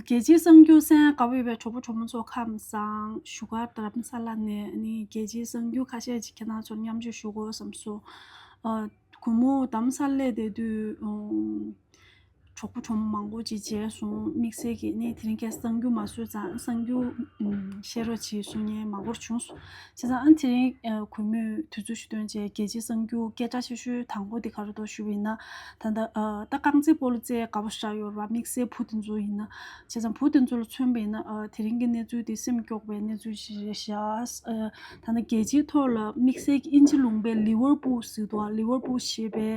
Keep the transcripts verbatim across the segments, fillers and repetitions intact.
རྒྱལ་སྤྱིའི་གསར་འགྱུར་གསན་དགའ་པོ་ཡོད་པའི་གྲོགས་པོ་གྲོགས་མོ་ཚོ་ཁམས་བཟང་། བཞུགས་སྒར་རྡ་རམ་ས་ལ་ནས་ནི་རྒྱལ་སྤྱིའི་གསར་འགྱུར་ཁ་ཤས་ཅིག་ཁྱེད་རང་ཚོར་མཉམ་སྤྱོད་ཞུ་དགོས་བསམ་སོང་། ཨ། གུས་མོ་རྡ་རམ་ས་ལ་སླེབས་བསྡད་དུས། ཨུམ། གྲོགས་པོ་གྲོགས་མོ་མང་པོ་ཅིག་མཇལ་སོང་། དམིགས་བསལ་གྱིས་ནི་དེ་རིང་ཁ་སང་གསར་འགྱུར་མ་བཟོས་ཙང་གསར་འགྱུར་ཨུམ་བཤད་རོགས་བྱེད་གསུང་མཁན་མང་པོ་བྱུང་སོང་། བྱས་ཙང་ཨ་དེ་རིང་ཨ་གུས་མོས་དུས་ཚོད་ཞིག་བཏོན་བྱས་རྒྱལ་སྤྱིའི་གསར་འགྱུར་སྐད་གྲགས་ཆེ་ཤོས་དང་པོ་དེ་ག་རེ་འདུག་ཞུས་པ་ཡིན་ན། ད་ལྟ་ཨ་ད་རྐང་རྩེད་སྤོ་ལོ་རྩེད་དགའ་པོ་ཞེ་དྲག་ཡོད་རེད་བ། དམིགས་བསལ་བུ་དེ་ཚོ་ཡིན་ན། བྱས་ཙང་བུ་དེ་ཚོ་ལ་མཚོན་པ་ཡིན་ན་ཨ་དེ་རིང་གི་གནས་ཚུལ་དེ་སེམས་སྐྱོ་བའི་གནས་ཚུལ་ཞིག་རེད་ཤག་ཨ་ད་ལྟ་རྒྱལ་སྤྱིའི་ཐོག་ལ་དམིགས་བསལ་གྱི་དབྱིན་ཇི་ལུང་པའི་ལི་ཝར་པུལ་ཟེར་འདུག་ལི་ཝར་པུལ་ཞེས་པའི་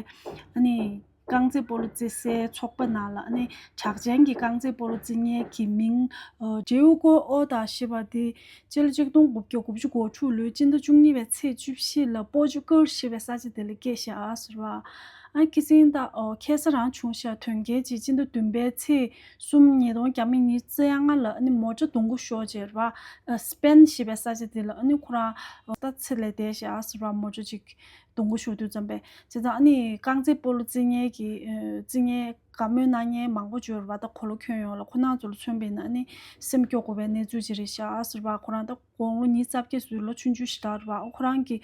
ཨ་ནི། རྐང་རྩེད་སྤོ་ལོ་རྩེད་སའི་ཚོགས་པ་ནང་ལ་ཨ་ནི་གྲགས་ཅན་གྱི་རྐང་རྩེད་སྤོ་ལོ་རྩེད་མཁན་གྱི་མིང་ཨ་ཇེའུ་ཀོ་ཨོ་ཏཱ་ཞེས་པ་དེ་སྤྱི་ལོ་ཆིག་སྟོང་དགུ་བརྒྱ་དགུ་བཅུ་གོ་དྲུག་ལོའི་སྤྱི་ཟླ་བཅུ་གཉིས་པའི་ཚེས་བཅུ་བཞི་ལ་པོ་ཅུ་ཀལ་ཞེས་པའི་ས་ཆ་དེ་ལ་སྐྱེས་ཤག་ཟེར་བ། ཨ་ཁི་སིང་ད་ཨོ་ཁ་སང་རང་བྱུང་ཤག་དོན་རྐྱེན་ཅིག་སྤྱི་ཟླ་བདུན་པའི་ཚེས་གསུམ་ཉིས་སྟོང་ཉི་ཤུ་རྩ་ལྔ་ལ་ཨ་ནི་མོ་ཊ་རྡུང་རྒྱུ་ཤོར་བྱས་རེད་བ། ཨ་སི་པེན་ཞེས་པའི་ས་ཆ་དེ་ལ་ཨ་ནི་ཁོ་རང་ཨོ་ད་ཚེ་ལས་འདས་ཤག་ཟེར་བ། མོ་ཊ་ཅིག་རྡུང་རྒྱུ་ཤོར་དུས་ཙམ་པས། བྱས་ཙང་ཨ་ནི་རྐང་རྩེད་སྤོ་ལོ་རྩེད་མཁན་གྱི་ཨ་རྩེད་མཁན་དགའ་མོས་གནང་མཁན་མང་པོ་ཅིག་ཡོད་རེད་བ། ད་གོ་ལ་ཁྱོན་ཡོངས་ལ་ཁོ་རང་ཚོ་ལ་མཚོན་པ་ཡིན་ན་ཨ་ནི་སེམས་སྐྱོ་དགོས་པའི་གནས་ཚུལ་ཅིག་རེད་ཤག་ཟེར་བ། ཁོ་རང་ད་དགུང་ལོ་ཉི་ཤུ་རྩ་བརྒྱད་ཟེར་ལོ་ཆུང་ཆུང་ཞིག་རེད་བ། ཁོ་རང་གི་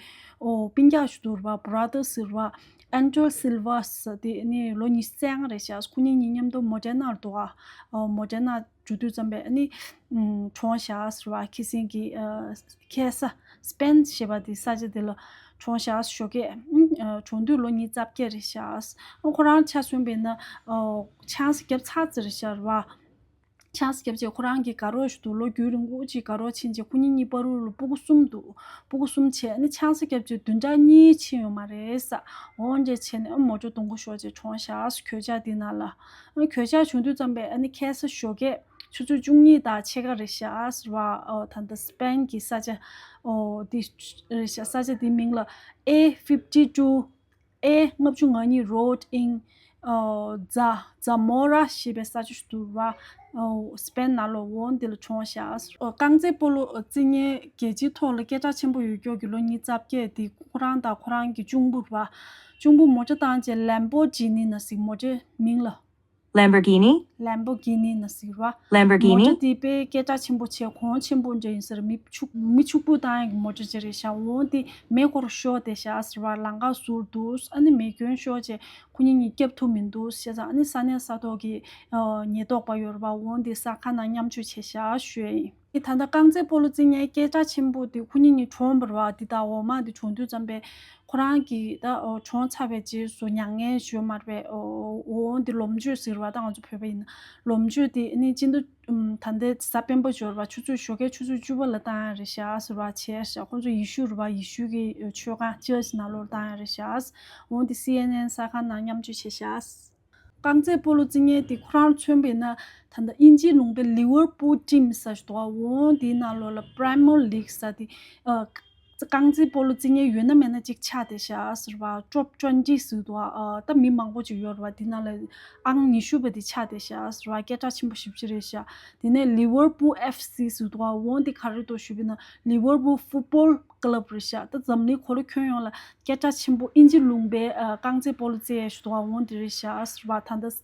ཨོ་སྤུན་ཀྱག་ཞིག་འདུག་རེད་བ། བྷ་ར་དར་ཟེར་བ། ཨན་ཇོ་སིལ་ཝ་ཟེར་དེ་ནི་ལོ་ཉི་ཤུ་རྩ་ལྔ་རེད་ཤག་ཁོ་གཉིས་གཉིས་མཉམ་དུ་མོ་ཌེ་ནར་འདུག་ཨ། ཨོ་མོ་ཌེ་ནར་འགྲོ་དུས་ཙམ་པས་ཨ་ནི་ཨུམ་གྲོངས་ཤག་ཟེར་བ། ཁི་སིང་གི་ཨ་ཁ་སང་སི་པེན་ཞེས་པ་དེ་ས་ཆ་དེ་ལ་གྲོངས་ཤག་ཞོགས་ཀས་ཨུམ་ཨ་གྲོངས་དུས་ལོ་ཉི་ཤུ་རྩ་བརྒྱད་རེད་ཤག་ཨ་ཁོ་རང་ཆ་མཚོན་པ་ཡིན་ན་ཨོ་ཆང་ས་བརྒྱབ་ཚར་ཙམ་རེད་ཤག་རེད་བ། ཆང་ས་བརྒྱབ་རྗེས་ཁོ་རང་གི་དགའ་རོགས་ཞིག་འདུག་ལོ་རྒྱུས་རིང་པོ་ཅིག་དགའ་རོགས་ཕྱིན་རྗེས་ཁོ་གཉིས་གཉིས་བར་དུ་ལ་སྤུ་གུ་གསུམ་འདུག་སྤུ་གུ་གསུམ་བྱས་ཨ་ནི་ཆང་ས་བརྒྱབ་རྗེས་བདུན་ཕྲག་གཉིས་ཕྱིན་ཡོད་མ་རེད་ས། འོང་འདྲ་བྱས་ནས་ཨ་མོ་ཊ་རྡུང་རྒྱུ་ཤོར་རྗེས་གྲོངས་ཤག་གོད་ཆག་འདི་ནང་ལ། ཨ་གོད་ཆག་བྱུང་དུས་ཙམ་པས་ཨ་ནི་ཁ་སང་ཞོགས་ཀས་ཆུ་ཚོད་བཅུ་གཉིས་དང་ཕྱེད་ཀ་རེད་ཤག་ཟེར་བ། ཨོ་ད་ལྟ་སི་པེན་གྱི་ས་ཆ་ཨོ་འདི་རེད་ཤག་ས་ཆ་འདིའི་མིང་ལ་ཨེ་ཕིབ་ཊི་ཊུ། ཨེ་ལྔ་བཅུ་ང་གཉིས་རོཌ་ཨིན། ཨོ་ཛ་ཛ་མོ་ར་ཞེས་པའི་ས་ཆ་ཞིག་འདུག་ར། ཨོ་སི་པེན་ནང་ལ། འོ་འདི་ལ་གྲོངས་ཤག་ཨོ་རྐང་རྩེད་སྤོ་ལོ་རྩེད་མཁན་རྒྱལ་སྤྱིའི་ཐོག་ལ་སྐད་གྲགས་ཆེན་པོ་ཡོད་ཀྱོག་གི་ལོ་ཉི་ཤུ་རྩ་བརྒྱད་དེ་ཁོ་རང་དང་ཁོ་རང་གི་གཅུང་པོ་ར། གཅུང་པོ་མོ་ཊ་བཏང་རྗེས་ལེམ་བོ་ཇི་ནི་ན་ཟེར་མོ་ཊའི་མིང་ལ། Lamborghini? Lamborghini ན་ཟེར་བ། Lamborghini? མོ་ཊ་དེ་དཔེ་སྐད་གྲགས་ཆེན་པོ་བྱས་གོང་ཆེན་པོ་འདྲ་ཡིན་ཟེར། མི་ཕྱུག་མི་ཕྱུག་པོ་བཏང་ཡག་གི་མོ་ཊ་ཅིག་རེད་ཤག་འོ་དེ་མེ་འཁོར་ཤོར་བསྡད་ཤག་ཟེར་བ། ལམ་ཁ་ཟུར་འདུག་ཨ་ནི་མེ་སྐྱོན་ཤོར་རྗེས་ཁོ་གཉིས་གཉིས་སྐྱོབ་ཐུབ་མི་འདུག་བྱས་ཙང་ཨ་ནི་ས་གནས་ས་ཐོག་གི་ཨ་ཉེན་རྟོག་པ་ཡོད་རེད་བ། འོ་དེ་གསར་ཁང་ནང་མཉམ་སྤྱོད་བྱས་ཤག་ཞུ་ཡ་ཡིན། ཨེ་ད་ལྟ་རྐང་རྩེད་སྤོ་ལོ་རྩེད་མཁན་སྐད་གྲགས་ཆེན་པོ་དེ་ཁོ་གཉིས་གཉིས་གྲོངས་པ་རེད་བ། འདི་དང་འོག་མ་འདི་གྲོངས་དུས་ཙམ་པས་ཁོ་རང་གིས་ད་ཨོ་གྲོངས་ཚར་བའི་རྗེས་སུ་མྱ་ངན་ཞུས་མ་རེད་པས། ཨོ་འོ་འདི་ལོ་མཆོད་ཟེར་བ་ད་ང་ཚོ་བོད་པ་ཡིན་ན་ལོ་མཆོད་དེ་ཨ་ནི་སྤྱི་ཟླ་ཨུམ་ད་ལྟའི་གཟའ་སྤེན་པ་ཞོར་བ་ཆུ་ཚོད་ཞོགས་ཀའི་ཆུ་ཚོད་བཅུ་པ་ལ་བཏང་ཡ་རེད་ཤག་ཟེར་བ་བྱས་ཤག་ཁོང་ཚོ་ཡེ་ཤུ་རེད་བ། ཡེ་ཤུ་གི་ཆོས་ཁང་ཅར་ཆི་ནང་ལོགས་ལ་བཏང་ཡ་རེད་ཤག་འོ་འདི་སི་ཨེན་ཨེན་གསར་ཁང་ནང་མཉམ་སྤྱོད་བྱས་ཤག་རྐང་རྩེད་སྤོ་ལོ་རྩེད་མཁན་དེ་ཁོ་རང་མཚོན་པ་ཡིན་ན་ད་ལྟ་དབྱིན་ཇིའི་ལུང་པའི་ལི་ཝར་པུལ་ཊིམ་ཟེར་ཞིག་འདུག་ག་འོ་དེའི་ནང་ལོགས་ལ་པི་རི་མི་ཡར་ལིག་ཟེར་དེ་ཨ་རྐང་རྩེད་སྤོ་ལོ་རྩེད་མཁན་ཡོད་ན་མེད་ན་གཅིག་ཆགས་བསྡད་ཤག་ཟེར་བ། ཊོབ་ཊུ་ཝེན་ཊི་ཟེར་འདུག་ག་ཨ་ད་མི་མང་པོ་ཅིག་ཡོད་རེད་བ། དེ་ནང་ལ་ཨང་ཉི་ཤུ་པ་དེ་ཆགས་བསྡད་ཤག་ཟེར་བ། སྐད་གྲགས་ཆེན་པོ་ཞེ་པོ་ཅིག་རེད་ཤག་དེ་ནས་ལི་ཝར་པུལ་ཨེཕ་སི་ཟེར་འདུག་ག་འོ་དེ་ག་རེ་འདུག་ཞུས་པ་ཡིན་ན་ལི་ཝར་པུལ་ཕུཊ་བོལ་ཀླབ་རེད་ཤག་ད་འཛམ་གླིང་གོ་ལ་ཁྱོན་ཡོངས་ལ་སྐད་གྲགས་ཆེན་པོ་དབྱིན་ཇི་ལུང་པའི་ཨ་རྐང་རྩེད་སྤོ་ལོ་རྩེད་ཡས་ཞིག་འདུག་ག་འོ་འདི་རེད་ཤག་ཟེར་བ། ད་ལྟ་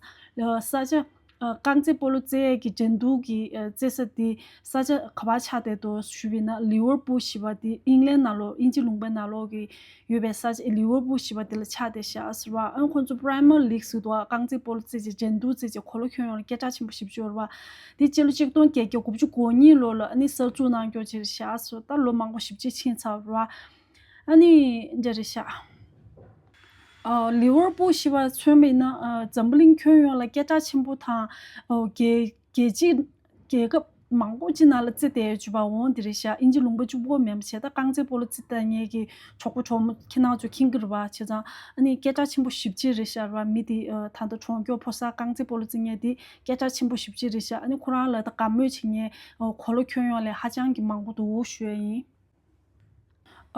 ས་ཆ་ཨ་རྐང་རྩེད་སྤོ་ལོ་རྩེད་ཡས་ཀྱི་འགྲན་བསྡུར་གྱི་ཨ་རྩེད་ས་དེ་ས་ཆ་ག་པར་ཆགས་བསྡད་འདུག་ཞུས་པ་ཡིན་ན་ལི་ཝར་པུལ་ཞེས་པ་དེ་ཨིང་ལན་ནང་ལོགས་དབྱིན་ཇི་ལུང་པའི་ནང་ལོགས་ཀྱི་ཡོད་པའི་ས་ཆ་ལི་ཝར་པུལ་ཞེས་པ་དེ་ལ་ཆགས་བསྡད་ཤག་ཟེར་བ། ཨ་ཁོང་ཚོ་པི་རི་མི་ཡར་ལིག་ཟེར་འདུག་ག་རྐང་རྩེད་སྤོ་ལོ་རྩེད་ཅེས་འགྲན་བསྡུར་རྩེད་ཅེས་གོ་ལ་ཁྱོན་ཡོངས་ལ་སྐད་གྲགས་ཆེན་པོ་ཞེ་པོ་ཅིག་ཡོད་རེད་བ། དེ་སྤྱི་ལོ་ཆིག་སྟོང་བརྒྱད་བརྒྱ་དགུ་བཅུ་གོ་གཉིས་ལོ་ལ་ཨ་ནི་གསར་འཛུགས་གནང་རྒྱུ་ཅིག་རེད་ཤག་ཟེར། ད་ལོ་མང་པོ་ཞེ་པོ་ཅིག་ཕྱིན་ཚར་བ་རེད་བ། ཨ་ནི་འདི་རེད་ཤག་ཨ་ལི་ཝར་པུལ་ཞེས་པ་མཚོན་པ་ཡིན་ན་ཨ་འཛམ་བུ་གླིང་ཁྱོན་ཡོངས་ལ་སྐད་གྲགས་ཆེན་པོ་དང་ཨོ་རྒྱལ་རྒྱལ་སྤྱི་རྒྱལ་ཁབ་མང་པོ་ཅིག་ནང་ལ་རྩེད་བསྡད་ཡོད་ཅིག་བ། འོང་འདི་རེད་ཤག་དབྱིན་ཇི་ལུང་པ་གཅིག་པོ་མིན་པ་བྱས་ད་རྐང་རྩེད་སྤོ་ལོ་རྩེད་བསྡད་མཁན་གྱི་གྲོགས་པོ་གྲོགས་མོ་ཁྱེད་རང་ཚོ་མཁྱེན་གྱི་རེད་བ། བྱས་ཙང་ཨ་ནི་སྐད་གྲགས་ཆེན་པོ་ཞེ་པོ་ཅིག་རེད་ཤག་རེད་བ། མི་དེ་ཨ་ད་ལྟ་གྲོངས་མཁན་ཕོ་གསར་རྐང་རྩེད་སྤོ་ལོ་རྩེད་མཁན་དེ་སྐད་གྲགས་ཆེན་པོ་ཞེ་པོ་ཅིག་རེད་ཤག་ཨ་ནི་ཁོ་རང་ལ་ད་དགའ་མོས་བྱེད་མཁན་ཨ་གོ་ལ་ཁྱོན་ཡོངས་ལ་ཧ་ཅང་གི་མང་པོ་འདུག་ཞུ་ཡ་ཡིན།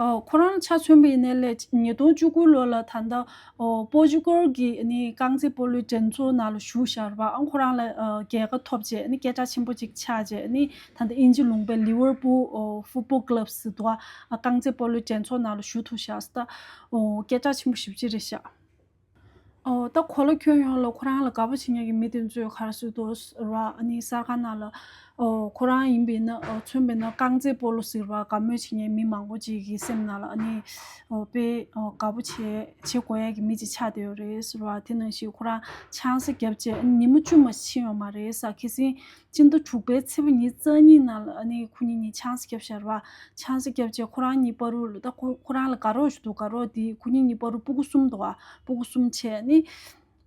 ཨོ་ཁོ་རང་ཆ་མཚོན་པ་ཡིན་ནའི་ལས་ཉིས་སྟོང་བཅུ་དགུ་ལོ་ལ་ད་ལྟ་ཨོ་པོར་ཅུ་གལ་གྱི་ནི་རྐང་རྩེད་སྤོ་ལོའི་འགྲན་ཚོགས་ནང་ལ་ཞུགས་བཞག་རེད་བ། ཨང་ཁོ་རང་ལ་ཨ་རྒྱལ་ཁ་ཐོབ་རྗེས་ནི་སྐད་གྲགས་ཆེན་པོ་ཅིག་ཆགས་རྗེས་ནི་ད་ལྟ་དབྱིན་ཇི་ལུང་པའི་ལི་ཝར་པུལ་ཨོ་ཕུཊ་བོལ་ཀླབ་ཟེར་འདུག་ཨ་རྐང་རྩེད་སྤོ་ལོའི་འགྲན་ཚོགས་ནང་ལ་ཞུགས་ཐུབ་བཞག་ཟེར། ད་ཨོ་སྐད་གྲགས་ཆེན་པོ་ཞེ་པོ་ཅིག་རེད་བཞག་ཨོ་ད་གོ་ལ་ཁྱོན་ཡོངས་ལ་ཁོ་རང་ལ་དགའ་པོ་བྱེད་མཁན་གྱི་མི་དེ་ཚོས་ག་རེ་ཟེར་འདུག་ཟེར་བ། ཨ་ནི་གསར་ཁང་ནང་ལ་ཨོ་ཁོ་རང་ཡིན་པས་ན་ཨོ་མཚོན་པས་ན་རྐང་རྩེད་སྤོ་ལོ་ཟེར་བ་དགའ་མོས་བྱེད་མཁན་མི་མང་པོ་ཅིག་གི་སེམས་ནང་ལ་ཨ་ནི་ཨོ་དཔེ་ཨོ་དགའ་པོ་བྱེད་བྱེད་དགོས་ཡ་གི་མི་ཅིག་ཆགས་བསྡད་ཡོད་རེད་ཟེར་བ། དེ་ནང་བཞིན་ཁོ་རང་ཆང་ས་བརྒྱབ་རྗེས་ཉི་མ་བཅུ་མ་ཕྱིན་ཡོད་མ་རེད་ཟེར། ཁ་སང་སྤྱི་ཟླ་དྲུག་པའི་ཚེས་པ་ཉི་ཤུ་རྩ་གཉིས་ནང་ལ་ཨ་ནི་ཁོ་གཉིས་གཉིས་ཆང་ས་བརྒྱབ་ཤག་རེད་བ། ཆང་ས་བརྒྱབ་རྗེས་ཁོ་རང་གཉིས་བར་དུ་ལ་ད་ཁོ་ཁོ་རང་ལ་དགའ་རོགས་ཞིག་འདུག་དགའ་རོགས་དེ་ཁོ་གཉིས་གཉིས་བར་དུ་སྤུ་གུ་གསུམ་འདུག་བ། སྤུ་གུ་གསུམ་བྱས་ནི།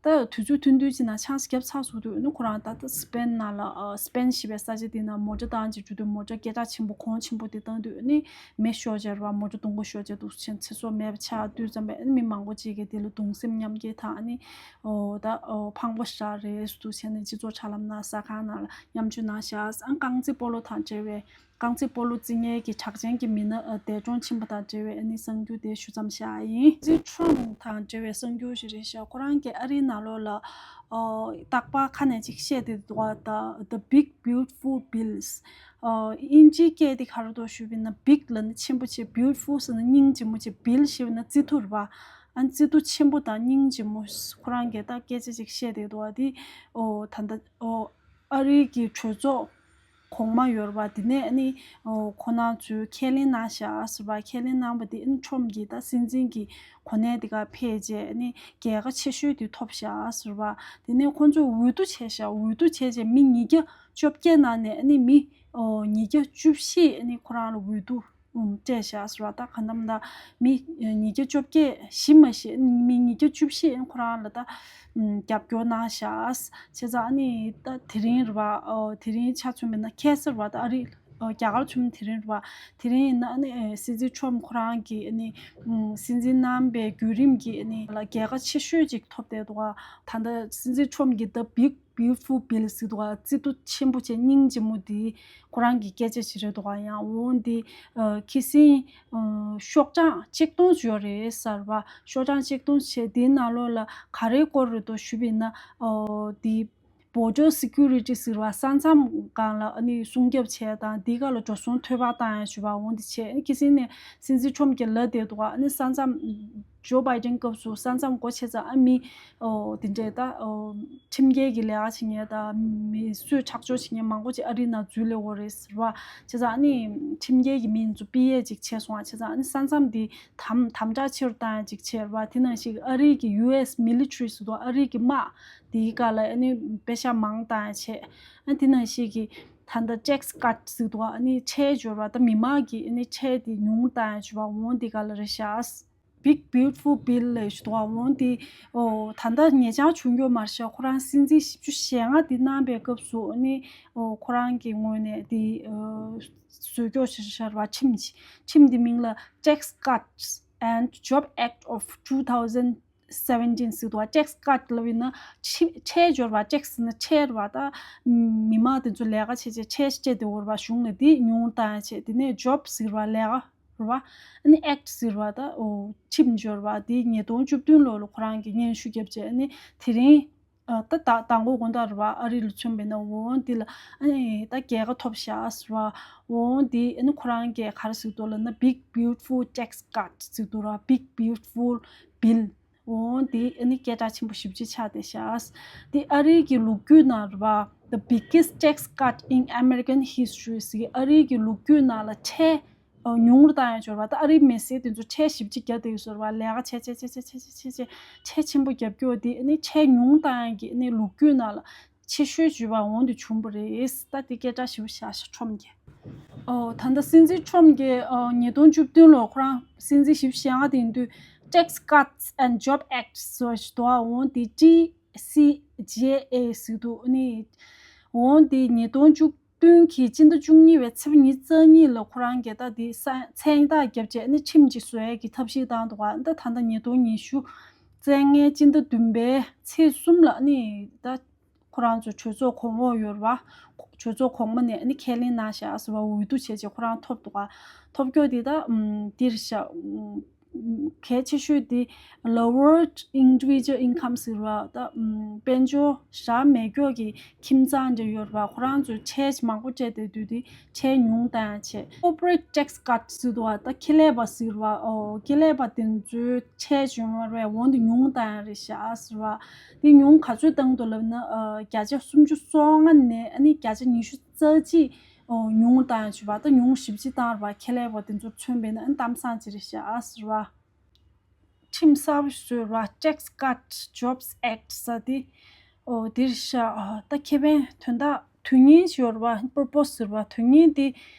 ད་དུས་ཚོད་ཐུང་ཐུང་ཅིག་ནང་ཆང་ས་བརྒྱབ་ཚར་སོང་དུས་ནི་ཁོ་རང་ད་ལྟ་སི་པེན་ནང་ལ་ཨ་སི་པེན་ཞེས་པའི་ས་ཆ་དེ་ནང་མོ་ཊ་བཏང་ཅིག་འགྲོ་དུས་མོ་ཊ་སྐད་གྲགས་ཆེན་པོ་གོང་ཆེན་པོ་དེ་བཏང་དུས་ནི་མེ་ཤོར་བྱས་རེད་བ། མོ་ཊ་སྡོང་པོ་ཤོར་བྱས་འདུག་སེ་བྱས་ཚེ་སྲོག་མེད་པ་ཆགས་དུས་ཙམ་པས་ནི་མི་མང་པོ་ཅིག་གིས་དེ་ལ་གདུང་སེམས་མཉམ་སྐྱེད་དང་ནི་ཨོ་ད་ཨོ་ཕངས་པོ་ཞེ་དྲག་རེད་འདུག་སེ་བྱས་ནི་སྤྱི་ཚོགས་དྲ་ལམ་ནང་གསར་ཁང་ནང་ལ་མཉམ་སྤྱོད་གནང་ཤག་ཨ་རྐང་རྩེད་སྤོ་ལོ་དང་འབྲེལ་བའི། རྐང་རྩེད་སྤོ་ལོ་རྩེད་མཁན་གྱི་གྲགས་ཅན་གྱི་མི་སྣ་ཨ་འདས་གྲོངས་ཕྱིན་པ་དང་འབྲེལ་བའི་ཨ་ནི་གསར་འགྱུར་དེ་ཞུ་མཚམས་བཞག་ཡིན། སྲིད་འཛིན་ཁྲོམ་དང་འབྲེལ་བའི་གསར་འགྱུར་ཞིག་རེད་ཤག་ཁོ་རང་གིས་ཨ་རིའི་ནང་ལོགས་ལ་ཨོ་རྟག་པར་ཁ་ནས་ཅིག་བཤད་དེ་འདུག་བ། The The Big Beautiful Bills། ཨོ་དབྱིན་ཇིའི་སྐད་དེ་ག་རེ་འདུག་ཞུས་པ་ཡིན་ན། Big ལབ་ན་ཆེན་པོ་བྱས། Beautiful ཟེར་ན་སྙིང་རྗེ་མོ་བྱས། Bill ཞེས་པ་ན་རྩིས་ཐོ་རེད་བ། ཨ་ནི་རྩིས་ཐོ་ཆེན་པོ་དང་སྙིང་རྗེ་མོ། ཁོ་རང་གིས་ད་སྐད་ཆ་ཅིག་བཤད་དེ་འདུག་བ། དེ་ཨོ་ད་ལྟ་ཨོ་ཨ་རིའི་གི་གྲོས་ཚོགས་གོང་མ་ཡོད་རེད་བ། དེ་ནས་ཨ་ནི་ཨོ་ཁོ་རང་ཚོས་ཁས་ལེན་གནང་བཞག་ཟེར་བ། ཁས་ལེན་གནང་བ་དེ་ཨ་ནི་ཁྲོམ་གྱིས་ད་སྲིད་འཛིན་གྱི་གོ་གནས་དེ་ག་ཕེབས་རྗེས་ཨ་ནི་རྒྱལ་ཁ་ཆེ་ཤོས་དེ་ཐོབ་བཞག་ཟེར་བ། དེ་ནས་ཁོ་ཚོས་འོས་བསྡུ་བྱས་བཞག་འོས་བསྡུ་བྱས་རྗེས་མི་ཉིས་བརྒྱ་བཅོ་བརྒྱད་ནང་ནས་ཨ་ནི་མི་ཨོ་ཉིས་བརྒྱ་བཅུ་བཞི་ཨ་ནི་ཁོ་རང་ལ་འོས་བསྡུ་ཨུམ་སྤྲད་བཞག་ཟེར་བ། ད་ག་ནམ་ད་མི་ཉིས་བརྒྱ་བཅོ་བརྒྱད་བཞི་མ་གཞི་མི་ཉིས་བརྒྱ་བཅུ་བཞི་ཁོ་རང་ལ་ད་ཨུམ་རྒྱབ་སྐྱོར་གནང་བཞག་བྱས་ཙང་ཨ་ནི་ད་དེ་རིང་རེད་བ། ཨོ་དེ་རིང་ཆ་མཚོན་པ་ཡིན་ན་ཁ་སང་རེད་བ། ད་ཨ་རི་ཨོ་རྒྱ་གར་མཚོན་དེ་རིང་རེད་བ། དེ་རིང་ཡིན་ན་ཨ་ནི་ཨེ་སྲིད་འཛིན་ཁྲོམ་ཁོ་རང་གིས་ཨ་ནི་ཨུམ་སྲིད་འཛིན་གནང་བའི་བརྒྱུད་རིམ་གྱིས་ཨ་ནི་ལ་རྒྱལ་ཁ་ཆེ་ཤོས་ཅིག་ཐོབ་བསྡད་འདུག་ག་ད་ལྟ་སྲིད་འཛིན་ཁྲོམ་གྱིས་The Big Beautiful Bill ཟེར་འདུག་ག་རྩིས་ཐོ་ཆེན་པོ་བྱས་སྙིང་རྗེ་མོ་དེ་ཁོ་རང་གི་སྐད་ཆ་ཞིག་རེད་འདུག་ག་ཡང་འོང་དེ་ཨ་ཁ་སང་ཨ་ཤོག་གྲངས་ཆིག་སྟོང་ཡོད་རེད་ཟེར་བ། ཤོག་གྲངས་ཆིག་སྟོང་བྱས་དེའི་ནང་ལོགས་ལ་ག་རེའི་སྐོར་རེད་འདུག་ཞུས་པ་ཡིན་ན། ཨོ་དེ་Border Security ཟེར་བ། ས་མཚམས་སྒང་ལ་ཨ་ནི་སྲུང་སྐྱོབ་བྱས་དང་དེའི་སྒང་ལ་འགྲོ་སོང་འཐོལ་པ་བཏང་ཡ་ཞུ་བ་འོང་དེ་བྱས། ཨ་ནི་ཁ་སང་ནས་སྲིད་འཛིན་ཁྲོམ་གྱིས་ལབ་བསྡད་འདུག་ག་ཨ་ནི་ས་མཚམས་ཇོ་བྷའི་ཏན་སྐབས་སུ་ས་མཚམས་སྒོ་ཕྱེ་ཙང་ཨ་མི་ཨོ་དེ་འདྲས་ད་ཨོ་ཁྲིམས་འགལ་གྱི་ལས་ཀ་བྱེད་མཁན་དང་མི་གསོད་ཁྲག་སྦྱོར་བྱེད་མཁན་མང་པོ་ཅིག་ཨ་རིའི་ནང་འཛུལ་སླེབས་ཡོད་རེད་ཟེར་བ། བྱས་ཙང་ཨ་ནི་ཁྲིམས་འགལ་གྱི་མི་ཚོ་པི་ཨེ་ཅིག་བྱས་སོང་བ། བྱས་ཙང་ཨ་ནི་ས་མཚམས་འདི་དམ་དམ་དྲག་ཆེ་རུ་བཏང་ཡ་ཅིག་བྱས་རེད་བ། དེ་ནང་བཞིན་ཨ་རིའི་གི་ཡུ་ཨེས་མི་ལི་ཊི་རི་ཟེར་དུས་ཨ་རིའི་གི་དམག་དེའི་སྒང་ལ་ཨ་ནི་པེ་ཤ་མང་བཏང་ཡ་བྱས། ཨ་དེ་ནང་བཞིན་གི་ད་ལྟ་ཊེག་སི་ཀཊ་ཟེར་དུས་ཨ་ནི་ཁྲལ་སྦྱོར་བ་ད་མི་དམངས་ཀྱི་ཨ་ནི་ཁྲལ་དེ་ཉུང་བཏང་ཡ་བྱས་པ་འོང་དེ་སྒང་ལ་རེད་ཤག Big Beautiful Bill ལབ་ཞུ་དོ། འོང་དེ་ཨོ་ད་ལྟ་ཉེ་ཆར་བྱུང་ཡོད་མ་རེད་ཤག་ཁོ་རང་སྲིད་འཛིན་བཞི་བཅུ་ཞེ་ལྔ་དེ་གནང་པའི་སྐབས་སུ་ཨ་ནི་ཨོ་ཁོ་རང་གི་ངོས་ནས་དེ་ཨོ་བཟོས་སྐྱོར་བྱས་བཞག་པ་ཁྲིམས་ཀྱི་ཁྲིམས་དེ་མིང་ལ་Tax Cuts and Job Act of two thousand seventeen ཟེར་དུས་ཊེག་སི་ཀཊ་ལབ་ཡིན་ན་ཁྲི་ཁྲལ་སྦྱོར་བ། ཊེག་སི་ཟེར་ན་ཁྲལ་རེད་བ། ད་མི་མང་དེ་ཚོ་ལས་ཀ་བྱས་བྱས་ཁྲལ་སྤྲད་དེ་འོར་བ་གཞུང་ལ་དེ་ཉུང་བཏང་ཡ་བྱས། དེ་ནས་ཇོབ་ཟེར་བ་ལས་ཀ་རེད་བ། ཨ་ནི་ཨེཀཊ་ཟེར་བ་ད་ཨོ་ཁྲིམས་སྦྱོར་བ་དེ་ཉིས་སྟོང་བཅུ་བདུན་ལོ་ལ་ཁོ་རང་གིས་སྙན་ཞུ་བརྒྱབ་བྱས། ཨ་ནི་དེ་རིང་ཨ་ད་ད་དང་པོ་དགོང་དག་རེད་བ། ཨ་རི་ལ་མཚོན་པ་ཡིན་ན། འོང་དེ་ལ་ཨ་ནི་ད་རྒྱལ་ཁ་ཐོབ་ཤག་ཟེར་བ། འོང་དེ་ཨ་ནི་ཁོ་རང་གིས་ག་རེ་ཟེར་འདུག་ལབ་ན། Big Beautiful Tax Cut ཟེར་འདུག་ར། Big Beautiful Bill འོང་དེ་ཨ་ནི་སྐད་གྲགས་ཆེན་པོ་ཞེ་པོ་ཅིག་ཆགས་བསྡད་ཤག་དེ་ཨ་རིའི་གི་ལོ་རྒྱུས་ནང་རེད་བ། The biggest tax cut in American history ཟེར་གི། ཨ་རིའི་གི་ལོ་རྒྱུས་ནང་ལ་ཁྲལ་ཨ་ཉུང་རུ་བཏང་ཡ་སྦྱོར་བ། ད་ཨ་རིའི་མི་སེར་དེ་ཚོ་ཁྲལ་ཞེ་པོ་ཅིག་རྒྱག་བསྡད་ཡོད་ཟེར་བ། ལས་ཀ་བྱས་བྱས་བྱས་བྱས་བྱས་བྱས་ཁྲལ་ཆེན་པོ་རྒྱབ་སྐྱོར་དེ་ཨ་ནི་ཁྲལ་ཉུང་བཏང་ཡ་གི་ཨ་ནི་ལོ་རྒྱུས་ནང་ལ་ཆེ་ཤོས་བརྗོད་པ་འོང་དུ་བྱུང་བ་རེད། ད་དེ་སྐད་གྲགས་ཞེ་པོ་བཞག་ཤག་ཁྲོམ་གྱིས། ཨོ་ད་ལྟ་སྲིད་འཛིན་ཁྲོམ་གྱིས་ཨོ་ཉིས་སྟོང་བཅུ་བདུན་ལོ་ཁོ་རང་སྲིད་འཛིན་ཞེ་པོ་ཞེ་ལྔ་དེ་ཡིན་དུས་Tax Cuts and Job Act ཟེར་ཞིག་འདུག་འོང་དེ་ཊི་སི་ཇེ་ཨེ་ཟེར་འདུག་ཨ་ནི་འོང་དེ་ཉིས་སྟོང་བཅུ་བདུན་གྱི་སྤྱི་ཟླ་བཅུ་གཉིས་པའི་ཚེས་པ་ཉི་ཤུ་རྩ་གཉིས་ལ་ཁོ་རང་གིས་ད་དེ་ས་མཚན་རྟགས་བརྒྱབ་བྱས་ཨ་ནི་ཁྲིམས་ཅིག་བཟོ་ཡས་ཀྱི་ཐབས་ཤེས་བཏང་འདུག་ད་ད་ལྟ་ཉིས་སྟོང་ཉི་ཤུ་རྩ་ལྔའི་སྤྱི་ཟླ་བདུན་པའི་ཚེས་གསུམ་ལ་ཨ་ནི་ད་ཁོ་རང་ཚོ་གྲོས་ཚོགས་གོང་འོག་ཡོད་རེད་བ། གྲོས་ཚོགས་གོང་མ་ནས་ཨ་ནི་ཁས་ལེན་གནང་བཞག་ཟེར་བ། འོས་བསྡུ་བྱས་རྗེས་ཁོ་རང་ཐོབ་འདུག་ག་ཐོབ་རྒྱུ་དེ་ད་ཨམ་འདིར་བཞག་ཨམ་ གལ་ཆེ་ཤོས་དེ་lower individual income ཟེར་བ། ད་དཔལ་འབྱོར་ཞེ་དྲག་མེད་མཁན་གྱི་ཁྱིམ་ཚང་འདྲ་ཡོད་རེད་པ། ཁོ་རང་ཚོས་ཁྲལ་མང་པོ་སྤྲད་བསྡད་དུས་དེ་ཁྲལ་ཉུང་བཏང་ཡ་བྱས། Corporate tax cut ཟེར་འདུག་བ། ད་ཁེ་ལས་པ་ཟེར་བ། ཨོ་ཁེ་ལས་པ་དེ་ཚོའི་ཁྲལ་བྱུང་བ་རེད། འོན་ཏེ་ཉུང་བཏང་ཡ་རེད་ཤག་ཟེར་བ། དེ་ཉུང་ག་ཚོད་བཏང་འདུག་ལབ་ན། ཨ་བརྒྱ་ཆ་སུམ་ཅུ་སོ་ལྔ་ནས་ཨ་ནི་བརྒྱ་ཆ་ཉི་ཤུ་རྩ་གཅིག་ཨོ་ཉུང་བཏང་ཡ་བྱས་པ། ད་ཉུང་ཞེ་པོ་ཅིག་བཏང་རེད་པ། ཁེ་ལས་པ་དེ་ཚོར་མཚོན་པ་ཡིན་ན། ཨ་ནི་གཏམ་བཟང་ཅིག་རེད་ཤག་ཟེར་བ། ཁྲིམས་གསར་པ་ཞིག་བཟོས་ར། Tax Cut Jobs Act ཟེར་དེ། ཨོ་དེ་རེད་ཤག་ཨ་ད་ཁེ་ཕན་དོན་དག་དོན་སྙིང་ཞིག་ཡོད་རེད་པ། Purpose ཟེར་བ། དོན་སྙིང་དེ་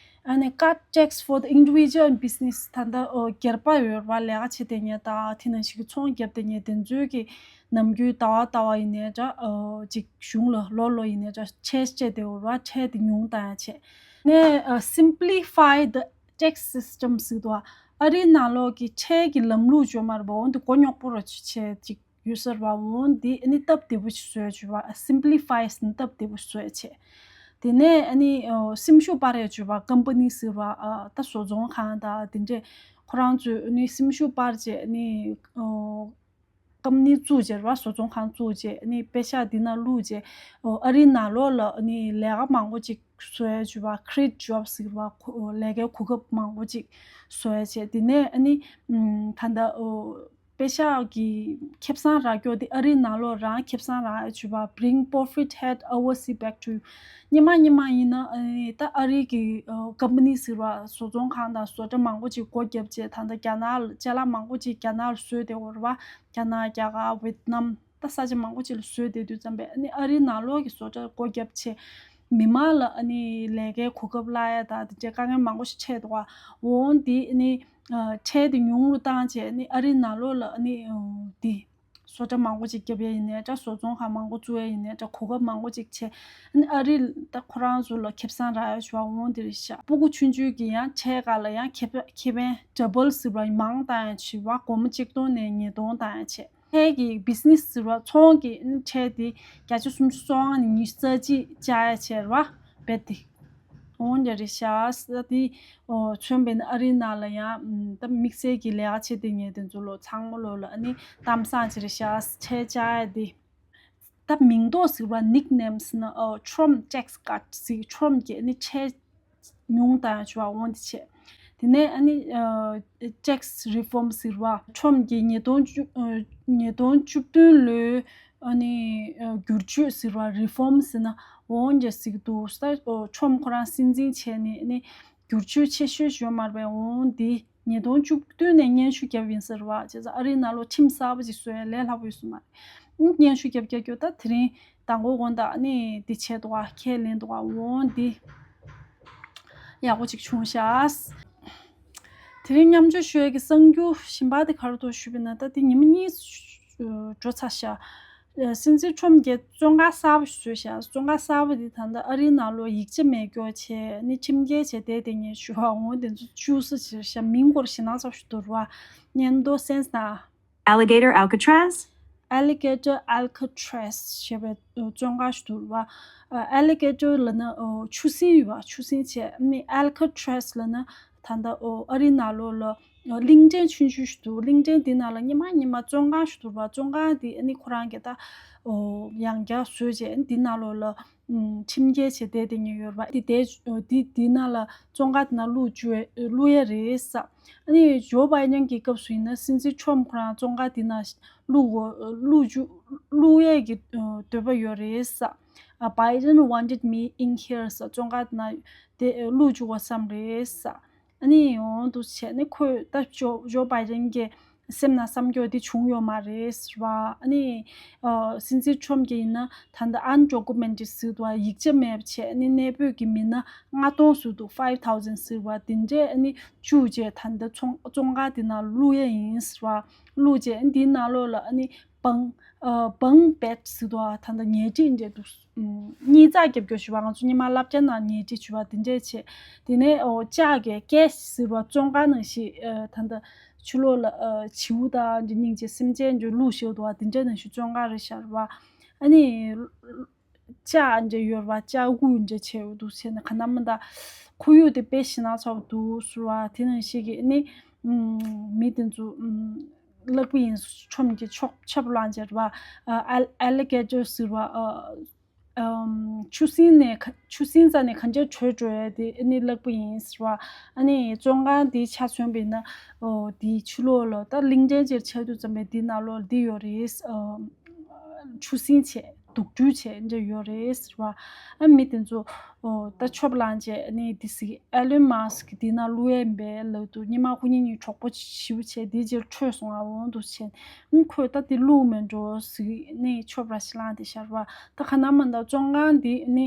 ཨ་ནི་cut tax for the individual and business། ད་ལྟ་ཨོ་སྒེར་པ་ཡོད་རེད་པ། ལས་ཀ་བྱེད་བསྡད་མཁན་དང་དེ་ནང་བཞིན་གྱི་ཚོང་བརྒྱབ་བསྡད་མཁན་དེ་ཚོའི་གི་ནམ་རྒྱུན་ཟླ་བ་ཟླ་བ་ཡིན་ནའི་འདྲ། ཨོ་ཅིག་གཞུང་ལ་ལོ་ལོ་ཡིན་ནའི་འདྲ། ཁྲལ་སྤྲད་བསྡད་ཡོད་རེད་པ། ཁྲལ་དེ་ཉུང་བཏང་ཡ་བྱས་ནས། ཨ་simplify the tax system ཟེར་འདུག་བ། ཨ་རིའི་ནང་ལོགས་ཀྱི་ཁྲལ་གྱི་ལམ་ལུགས་ཅིག་ཡོད་མ་རེད་པ། འོན་ཏེ་མགོ་རྙོག་པོ་ར་ཅིག་བྱས་ཅིག་ཡོད་ས་རེད་པ། འོན་ཏེ་ཨ་ནི་སྟབས་བདེ་པོ་ཞིག་བཟོས་བྱས་པ། Simplify ཟེར་ན་སྟབས་བདེ་པོ་ཞིག་བཟོས་བྱས། དེ་ནས་ཨ་ནི་ཨོ་སེམས་ཤུགས་སྤར་ཡ་བྱས་པ། ཀམ་པ་ནི་ཟེར་བ། ཨ་ད་བཟོ་ཚོང་ཁང་དང་དེ་འདྲས་ཁོ་རང་ཚོས་ཨ་ནི་སེམས་ཤུགས་སྤར་བྱས། ཨ་ནི་ཨོ་ཀམ་པ་ནི་བཙུགས་བྱས་རེད་པ། བཟོ་ཚོང་ཁང་བཙུགས་བྱས། ཨ་ནི་པེ་ཤག་འདི་ནང་བླུགས་བྱས། ཨོ་ཨ་རིའི་ནང་ལོགས་ལ་ཨ་ནི་ལས་ཀ་མང་པོ་ཅིག་བཟོ་ཡ་བྱས་པ། Create jobs ཟེར་བ། ཁོ་ལས་ཀའི་གོ་སྐབས་མང་པོ་ཅིག་བཟོ་ཡ་བྱས། དེ་ནས་ཨ་ནི་ཨམ་ད་ལྟ་ཨོ་པེ་ཤག་གི་ཁེ་བཟང་རག་རྒྱུ་དེ་ཨ་རིའི་ནང་ལོགས་རང་ཁེ་བཟང་རག་ཡ་བྱས་པ། Bring profit head overseas back to you། སྔོན་མ་སྔོན་མ་ཡིན་ན་ཨ་ནི་ད་ཨ་རིའི་གི་ཨོ་ཀམ་པ་ནི་ཟེར་བ། བཟོ་ཚོང་ཁང་དང་བཟོ་གྲྭ་མང་པོ་ཅིག་སྒོ་བརྒྱབ་བྱས། ད་ལྟ་རྒྱ་ནག་ལ་ཅ་ལག་མང་པོ་ཅིག་རྒྱ་ནག་ལ་བཟོས་བསྡད་ཡོད་རེད་པ། རྒྱ་ནག་རྒྱ་གར་ཝེད་ནམ། ད་ས་ཆ་མང་པོ་ཅིག་ལ་བཟོས་བསྡད་དུས་ཙམ་པས། ཨ་ནི་ཨ་རིའི་ནང་ལོགས་ཀྱི་བཟོ་གྲྭ་སྒོ་བརྒྱབ་བྱས། མི་མང་ལ་ཨ་ནི་ལས་ཀའི་གོ་སྐབས་བརླག་ཡ་དང་དེ་འདྲའི་དཀའ་ངལ་མང་པོ་ཞིག་འཕྲད་འདུག་བ། འོན་ཏེ་ཨ་ནི་ཨ་ཁྲལ་དེ་ཉུང་རུ་བཏང་བྱས། ཨ་ནི་ཨ་རིའི་ནང་ལོགས་ལ་ཨ་ནི་ཨ་དེ་བཟོ་གྲྭ་མང་པོ་ཅིག་བརྒྱབ་ཡ་ཡིན་ནའི་འདྲ། བཟོ་ཚོང་ཁང་མང་པོ་བཙུགས་ཡ་ཡིན་ནའི་འདྲ། གོ་སྐབས་མང་པོ་ཅིག་བྱས། ཨ་ནི་ཨ་རི་ད་ཁོ་རང་ཚོ་ལ་ཁེ་བཟང་རག་ཡ་བྱས་པ། འོན་ཏེ་རེད་ཤག་སྤུ་གུ་ཆུང་ཆུང་གི་ཡང་ཁྲལ་སྒང་ལ་ཡང་ཁེ་ཕན་ཁེ་ཕན་double ཟེར་བ་མང་བཏང་ཡ་བྱས་པ། སྒོར་མོ་གཅིག་སྟོང་ནས་ཉིས་སྟོང་བཏང་ཡ་བྱས། ཁྲལ་གྱི་བི་ཛི་ནེ་སི་ཟེར་བ། ཚོང་གི་ཁྲལ་དེ་བརྒྱ་ཆ་སུམ་ཅུ་སོ་ལྔ་ནས་ཉི་ཤུ་རྩ་གཅིག་བཅག་ཡ་བྱས་རེད་པ། རྦད་དེ། འོ་འདྲ་རེད་ཤག་ས་དེ། ཨོ་མཚོན་པ་ཡིན་ན་ཨ་རིའི་ནང་ལ་ཡང་ཨམ་ད་དམིགས་བསལ་གྱི་ལས་ཀ་བྱེད་བསྡད་མཁན་དེ་ཚོ་ལོ་ཚང་མ་ལོ་ལ་ཨ་ནི་གཏམ་བཟང་ཅིག་རེད་ཤག་ཁྲལ་བཅག་ཡ་དེ། ད་མིང་འདོགས་ཟེར་བ། Nicknames ནི་ཨོ་Trump tax cut ཟེར། Trump གི་ཨ་ནི་ཁྲལ་ཉུང་བཏང་ཡ་བྱས་པ། འོ་འདི་བྱས། དེ་ནས་ཨ་ནི་ཨ་tax reform ཟེར་བ། Trump གིས་ཉིས་སྟོང་བཅུ་ཨ་ཉིས་སྟོང་བཅུ་བདུན་ལོའི་ཨ་ནི་ཨ་བསྒྱུར་བཅོས་ཟེར་བ། Reform ཟེར་ན་འོ་འདི་ཟེར་གྱི་འདུག་ད་ཨོ་Trump ཁོ་རང་སྲིད་འཛིན་བྱས་ནས་ཨ་ནི་བསྒྱུར་བཅོས་ཆེ་ཤོས་ཡོད་མ་རེད་པས། འོ་འདི་ཉིས་སྟོང་བཅུ་བདུན་ནས་སྙན་ཞུ་བརྒྱབ་ཡིན་ཟེར་བ། བྱས་ཙང་ཨ་རིའི་ནང་ལོགས་ཁྲིམས་གསར་པ་ཅིག་བཟོ་ཡ་ལས་སླ་པོ་ཡོད་ས་མ་རེད། སྙན་ཞུ་རྒྱབ་རྒྱབ་རྒྱབ། ད་དེ་རིང་མདང་དགོང་དགོང་དག་ནི་འདི་བྱས་འདུག་ག་ཁས་ལེན་འདུག་ག་འོ་འདི་ཡག་པོ་ཅིག་བྱུང་ཤག་དེ་རིང་མཉམ་སྤྱོད་ཞུ་ཡ་གི་གསར་འགྱུར་གཞན་པ་དེ་ག་རེ་འདུག་ཞུས་པ་ཡིན་ན། ད་དེ་ཉི་མ་གཉིས་འགྲོ་ཚར་ཤག་སྲིད་འཛིན་ཁྲོམ་གྱིས་བཙོན་ཁང་གསར་པ་ཞིག་བཟོས་ཤག་བཙོན་ཁང་གསར་པ་འདི་ད་ལྟ་ཨ་རིའི་ནང་ལོགས་ཡིག་ཆ་མེད་མཁན་བྱས་ནི་ཁྲིམས་འགལ་བྱས་བསྡད་དེ་ངས་ཞུ་བ། འོ་དེ་ཚོ་བཅུག་ས་ཅིག་རེད་ཤག་མིང་སྐོར་ཞེ་ན་ཚ་ཞིག་འདུག་ར། སྙན་དོ་སེམས་ན། Alligator Alcatraz? Alligator Alcatraz ཞེས་པའི་བཙོན་ཁང་ཞིག་འདུག་ར། Alligator ལབ་ན་ཆུ་སྲིན་ཡོད་པ། ཆུ་སྲིན་བྱས་ནི་Alcatraz ལབ་ན་ད་ལྟ་ཨ་རིའི་ནང་ལོགས་ལ། གླིང་ཕྲན་ཆུང་ཆུང་ཞིག་འདུག་གླིང་ཕྲན་འདི་ནང་ལ་སྔོན་མ་སྔོན་མ་བཙོན་ཁང་ཞིག་འདུག་པ། བཙོན་ཁང་འདི་ཨ་ནི་ཁོ་རང་གི་ད་ཨོ་ཡང་བསྐྱར་བཟོས་བྱས་འདི་ནང་ལོགས་ལ་ཨམ་ཁྲིམས་འགལ་བྱས་བསྡད་བསྡད་མཁན་ཡོད་རེད་པ། འདི་བསྡད་འདི་འདི་ནང་ལ་བཙོན་ཁང་འདི་ནང་བླུགས་བཅུག་བླུགས་ཡས་རེད་ས། ཨ་ནི་ཇོ་བྷའི་ཌེན་གྱི་སྐབས་སུ་ཡིན་ན་སྲིད་འཛིན་ཁྲོམ་ཁོ་རང་བཙོན་ཁང་འདི་ནང་བླུགས་དགོས་བླུགས་བཅུག་བླུགས་ཡས་ཀྱི་འདོད་པ་ཡོད་རེད་ས། ཨ་Biden wanted me in here ས། བཙོན་ཁང་འདི་ནང་དེ་བླུགས་བཅུག་དགོས་བསམ་རེད་ས། ཨ་ནི་འོང་དུ་བྱས་ནས་ཁོས་ད་ཇོ་ཇོ་བྷའི་ཌེན་གྱི་སེམས་ནང་བསམ་རྒྱུ་དེ་བྱུང་ཡོད་མ་རེད་ཟེར་བ། ཨ་ནི་ཨ་སྲིད་འཛིན་ཁྲོམ་གྱི་ཡིན་ན་ད་ལྟ་undocumented ཟེར་འདུག་པ། ཡིག་ཆ་མེད་པ་བྱས། ཨ་ནི་གནས་སྤོས་ཀྱི་མི་སྣ་ལྔ་སྟོང་ཟེར་འདུག five thousand ཟེར་བ་དེ་འདྲས་ཨ་ནི་བཅུག་བྱས་ད་ལྟ་བཙོན་བཙོན་ཁང་དེ་ནང་བླུགས་ཡས་ཡིན་ཟེར་བ། བླུགས་བྱས་ཨ་ནི་དེའི་ནང་ལོགས་ལ་ཨ་ནི་bunk ཨ་bunk bed ཟེར་འདུག་པ། ད་ལྟ་ཉལ་ཁྲི་འདྲས་འདུག་ཨུམ། གཉིད་རྩ་རྒྱབ་རྒྱུ་ཞུ་བ། ང་ཚོ་སྔོན་མ་སློབ་གྲྭ་ནང་ཉལ་ཁྲི་ཞུ་བ་དེ་འདྲས་བྱས། དེ་ནས་ཨོ་ལྕགས་ཀྱི་ཀེ་ཇི་ཟེར་བ། བཙོན་ཁང་ནང་བཞིན་ཨ་ད་ལྟ་ཕྱི་ལོགས་ལ་ཨ་བྱིའུ་དང་འདྲ་སྙིང་རྗེ་སེམས་ཅན་འདྲ་བླུགས་བཞག་འདུག་པ། དེ་འདྲས་ནང་བཞིན་བཙོན་ཁང་རེད་ཤག་པ། ཨ་ནི་ལྕགས་འདྲ་ཡོད་རེད་པ། ལྕགས་སྒོ་འདྲ་བྱས་འདུག་བྱས་ནས་ག་ན་མ་ད་ཁོར་ཡུག་དེ་དཔེ་ཞེ་ན་ཚ་པོ་འདུག་ཟེར་བ། དེ་ནང་བཞིན་གྱི་ཨ་ནི་ ཨུམ། མི་དེ་ཚོ་ཨུམ། བརླག་པ་ཡིན། ཁྲོམ་གྱི་ཆོག་ཆབ་ལངས་བྱས་རེད་བ། ཨ་ཨལ་ཨེ་ལི་གེ་ཊར་ཟེར་བ། ཨ་ཨམ། ཆུ་སྲིན་ནས་ཁ་ཆུ་སྲིན་རྩ་ནས་གང་ཅིར་བྲོས་འགྲོ་ཡ་དེ་ཨ་ནི་བརླག་པ་ཡིན་ཟེར་བ། ཨ་ནི་བཙོན་ཁང་འདི་ཆ་མཚོན་པ་ཡིན་ན། ཨོ་དེའི་ཕྱི་ལོགས་ལ་ད་གླིང་ཕྲན་ཅིག་ཆགས་དུས་ཙམ་པས་འདི་ནང་ལོགས་འདི་ཡོད་རེད། ཨ་ཆུ་སྲིན་བྱས། དུག་སྦྲུལ་བྱས་འདྲ་ཡོད་རེད་ཟེར་བ། ཨ་མི་དེ་ཚོ་ཨོ་ད་ཆོབ་ལངས་བྱས་ནས་དེ་སི་ཨེ་ལོན་མཱ་སི་ཀི་དེ་ན་བླུག་ཡས་ཡིན་པས་ལབ་འདུག་ཉི་མ་ཁོ་གཉིས་གཉིས་གྲོགས་པོ་ཞེ་པོ་བྱས་དེ་རྗེས་འཕྲོས་སོང་ཨ་འོང་འདུག་བྱས། ཨ་ཁོས་ད་དེ་བླུག་མེད་འགྲོ་ཟེར་ནས་ཆོབ་ར་ཞིག་ལངས་དེ་ཤར་བ། ད་ག་ན་མ་ད་བཙོན་ཁང་དེ་ནི་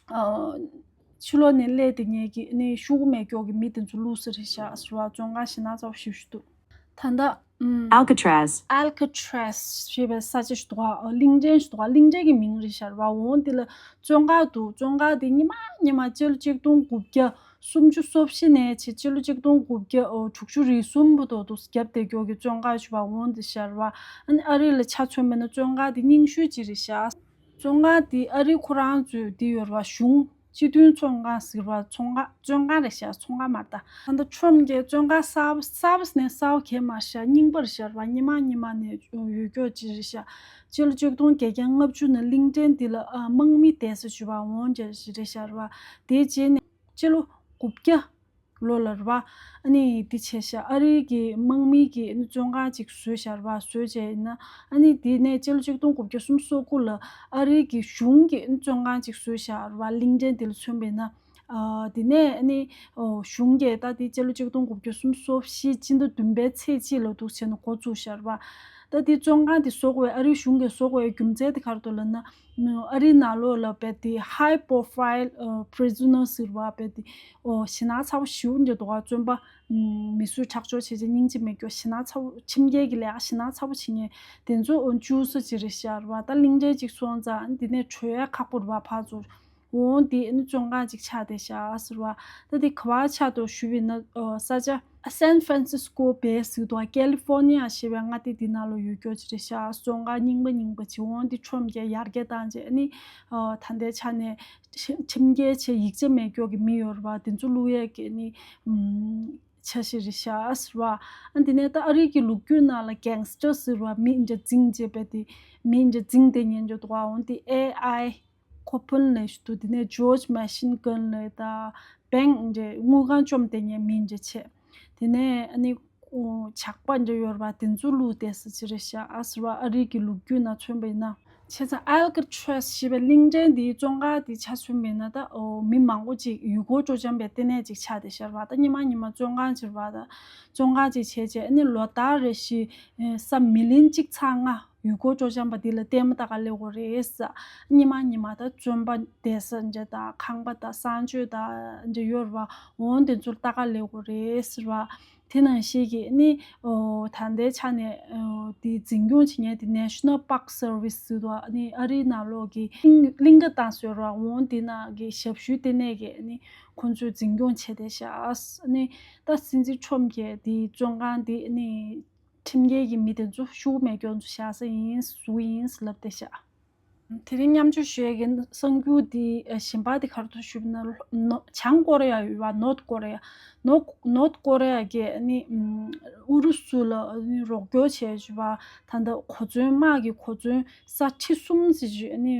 ཨ་ཕྱི་ལོགས་ནས་སླེབས་དེ་ངེད་ཀྱི་ནི་ཤོག་གུ་མེད་ཀྱོག་གི་མི་དེ་ཚོ་བླུག་ས་རེད་ཤག་ཟེར་བ། བཙོན་ཁང་ཞེ་ན་ཚ་བོ་ཞེ་པོ་ཞིག་འདུག་ད་ལྟ། ཨུམ། Alcatraz. Alcatraz ཞེས་པའི་ས་ཆ་ཞིག་འདུག་ག་ཨ་གླིང་ཕྲན་ཞིག་འདུག་ག་གླིང་ཕྲན་གྱི་མིང་རེད་ཤག་རེད་བ། འོང་དེ་ལ་བཙོན་ཁང་འདུག་བཙོན་ཁང་དེ་སྔོན་མ་སྔོན་མ་སྤྱི་ལོ་ཆིག་སྟོང་དགུ་བརྒྱ་སུམ་ཅུ་སོ་བཞི་ནས་བྱས་སྤྱི་ལོ་ཆིག་སྟོང་དགུ་བརྒྱ་ཨོ་དྲུག་ཅུ་རེ་གསུམ་བར་དུ་འདུག་བརྒྱབ་བསྡད་ཀྱོག་གི་བཙོན་ཁང་ཞིག་རེད་བ། འོང་དེ་ཤག་རེད་བ། ཨ་ནི་ཨ་རི་ལ་ཆ་མཚོན་པ་ཡིན་ན་བཙོན་ཁང་དེ་རྙིང་ཤོས་ཅིག་རེད་ཤག་བཙོན་ཁང་དེ་ཨ་རི་ཁོ་རང་ཚོའི་དེ་ཡོད་རེད་བ། གཞུང་སྤྱི་མཐུན་ཚོང་ཁང་ཟེར་བ། ཚོང་ཁང་བཙོན་ཁང་རེད་ཤག་བཙོན་ཁང་མ་རེད་ད། ད་ལྟ་ཁྲོམ་གྱི་བཙོན་ཁང་གསར་པ་གསར་པ་ནས་གསར་པ་གས་མ་རེད་ཤག་རྙིང་པ་རེད་ཤག་རེད་བ། སྔོན་མ་སྔོན་མ་ནས་ཡོད་ཀྱོག་ཅིག་རེད་ཤག་སྤྱི་ལོ་ཆིག་སྟོང་བརྒྱད་བརྒྱ་ལྔ་བཅུ་ནས་གླིང་ཕྲན་འདི་ལ་ཨ་དམག་མི་བསྡད་ས་ཞུ་བ་འོང་ཅེས་ཞིག་རེད་ཤག་རེད་བ། དེའི་རྗེས་ནས་སྤྱི་ལོ་དགུ་བརྒྱ་ལོ་ལ་རེད་བ། ཨ་ནི་འདི་བྱས་ཤག་ཨ་རིའི་གི་དམག་མིའི་གི་ཨ་ནི་བཙོན་ཁང་ཅིག་བཟོས་ཤག་རེད་བ། བཟོས་བྱས་ཡིན་ན་ཨ་ནི་དེ་ནས་སྤྱི་ལོ་ཆིག་སྟོང་དགུ་བརྒྱ་སུམ་ཅུ་སོ་དགུ་ལ་ཨ་རིའི་གི་གཞུང་གི་ཨ་ནི་བཙོན་ཁང་ཅིག་བཟོས་ཤག་རེད་བ། གླིང་ཕྲན་དེ་ལ་མཚོན་པ་ཡིན་ན། ཨ་དེ་ནས་ཨ་ནི་ཨོ་གཞུང་གིས་ད་དེ་སྤྱི་ལོ་ཆིག་སྟོང་དགུ་བརྒྱ་སུམ་ཅུ་སོ་བཞི་སྤྱི་ཟླ་བདུན་པའི་ཚེས་གཅིག་ལ་འདུག་བྱས་ནས་འགོ་བཙུགས་ཤག་རེད་བ། ད་དེ་བཙོན་ཁང་དེ་བཟོ་དགོས་ཨ་རིའི་གཞུང་གིས་བཟོ་དགོས་རྒྱུ་མཚན་དེ་ག་རེ་འདུག་ལབ་ན། ཨ་རིའི་ནང་ལོགས་ལ་བས་དེ་high profile ཨ་prisoners ཟེར་བ་བས་དེ་ཨོ་ཞེ་ན་ཚ་བོ་ཞེ་པོ་འདྲ་འདུག་ག་བཙོན་པ་མི་གསོད་ཁྲག་སྦྱོར་བྱས་བྱས་སྙིང་རྗེ་མེད་ཀྱོག་ཞེ་ན་ཚ་བོ་ཁྲིམས་འགལ་གྱི་ལས་ཀ་ཞེ་ན་ཚ་བོ་བྱེད་མཁན་དེ་ཚོ་ཨོ་བཅུག་ས་ཅིག་རེད་ཤག་རེད་བ། ད་གླིང་ཕྲན་ཅིག་སོང་ཙང་འདི་ནས་བྲོས་ཡ་ཁག་པོ་རེད་བ། ཕར་ཚུར་འོང་དེ་ཨ་ནི་བཙོན་ཁང་ཅིག་ཆགས་བསྡད་ཤག་ཟེར་བ། ད་དེ་ག་པར་ཆགས་འདུག་ཞུས་པ་ཡིན་ན་ཨོ་ས་ཆ་San Francisco Bay ཟེར་འདུག་ག California ཞེས་པའི་མངའ་སྡེ་འདི་ནང་ལ་ཡོད་ཀྱོག་ཅིག་རེད་ཤག་བཙོན་ཁང་རྙིང་པ་རྙིང་པ་ཅིག་འོང་དེ་ཁྲོམ་གྱི་ཡར་རྒྱས་བཏང་རྗེས་ཨ་ནི་ཨོ་ད་ལྟའི་ཆ་ནས་ཁྲིམས་འགལ་བྱས་ཡིག་ཆ་མེད་ཀྱོག་གི་མི་ཡོད་རེད་བ། དེ་ཚོ་བླུག་ཡས་ཀྱི་ཨ་ནི་ཨམ་འཆར་གཞི་རེད་ཤག་ཟེར་བ། ཨ་འདི་ནས་ད་ཨ་རི་གི་ལོ་རྒྱུས་ནང་ལ་gangster ཟེར་བ་མི་འདྲ་འཛིང་བྱས་པ་དེ་མི་འདྲ་འཛིང་བསྡད་མཁན་ཅིག་འདུག་ག་འོང་དེ་AI Capone ལབ་ཞིག་འདུག་དེ་ནས་George Machine Gun ལབ་ད་bank འདྲ་དངུལ་ཁང་བཅོམ་བསྡད་མཁན་མི་འདྲ་བྱས། དེ་ནས་ཨ་ནི་ཨོ་ཇག་པ་འདྲ་ཡོད་རེད་བ། དེ་ཚོ་བླུག་བསྡད་ས་ཅིག་རེད་ཤག་ཨ་ཟེར་བ། ཨ་རི་གི་ལོ་རྒྱུས་ནང་མཚོན་པ་ཡིན་ན། བྱས་ཙང་Alcatraz ཞེས་པའི་གླིང་ཕྲན་འདིའི་བཙོན་ཁང་འདི་ཆ་མཚོན་པ་ཡིན་ན་ད་ཨོ་མི་མང་པོ་ཅིག་ཡུལ་སྐོར་སྤྲོ་འཆམ་པའི་ལྟེ་གནས་ཅིག་ཆགས་བསྡད་ཤག་རེད་བ། ད་སྔོན་མ་སྔོན་མ་བཙོན་ཁང་ཅིག་རེད་བ། ད་བཙོན་ཁང་ཅིག་བྱས་བྱས་ཨ་ནི་ལོ་ལྟར་རེ་བཞིན་ས་མི་ལི་ཡོན་གཅིག་ཚེག་ལྔ་ཡུལ་སྐོར་སྤྲོ་འཆམ་པ་འདི་ལ་ལྟད་མོ་ལྟ་ག་སླེབས་ཀྱི་ཡོད་རེད་ཟེར། སྔོན་མ་སྔོན་མ་ད་བཙོན་པ་བསྡད་ས་འདྲ་དང་ཁང་པ་དང་གསང་སྤྱོད་དང་འདྲ་ཡོད་རེད་བ། འོང་དེ་ཚོ་ལ་ལྟ་ག་སླེབས་ཀྱི་ཡོད་རེད་ཟེར་བ། དེ་ནང་བཞིན་གྱི་ནི་ཨོ་ད་ལྟའི་ཆ་ནས་ཨོ་དེ་འཛིན་སྐྱོང་བྱེད་མཁན་དེ་National Park Service ཟེར་དུས་ནི་ཨ་རིའི་ནང་ལོགས་ཀྱི་གླིང་གླིང་ག་དང་ཟེར་བ། འོང་དེ་ནང་གི་ཞབས་ཞུའི་ལྟེ་གནས་ཀྱི་ནི་ཁོང་ཚོས་འཛིན་སྐྱོང་བྱས་བསྡད་ཤག་ནི་ད་སྲིད་འཛིན་ཁྲོམ་གྱིས་དེ་བཙོན་ཁང་དེ་ནི་ཁྲིམས་འགལ་གྱི་མི་དེ་ཚོ་ཤོག་གུ་མེད་ཀྱོག་ཚོ་བཞག་ས་ཡིན་བཟོ་གི་ཡིན་ལབ་བསྡད་ཤག་དེ་རིང་མཉམ་སྤྱོད་ཞུ་ཡས་ཀྱི་གསར་འགྱུར་འདི་གཞན་པ་དེ་ག་རེ་འདུག་ཞུས་ན། ལྷོ་ནོ་བྱང་ཀོ་རི་ཡ་ཡོད་པ། North Korea། North North Korea གིས་ནི་ཨུ་རུ་སུ་ལ་ནི་རོགས་སྐྱོར་བྱས་ཞུས་པ། ད་ལྟ་གོ་མཚོན་དམག་གི་གོ་མཚོན་ས་ཁྲི་གསུམ་ཙམ་ཞིག་ནི་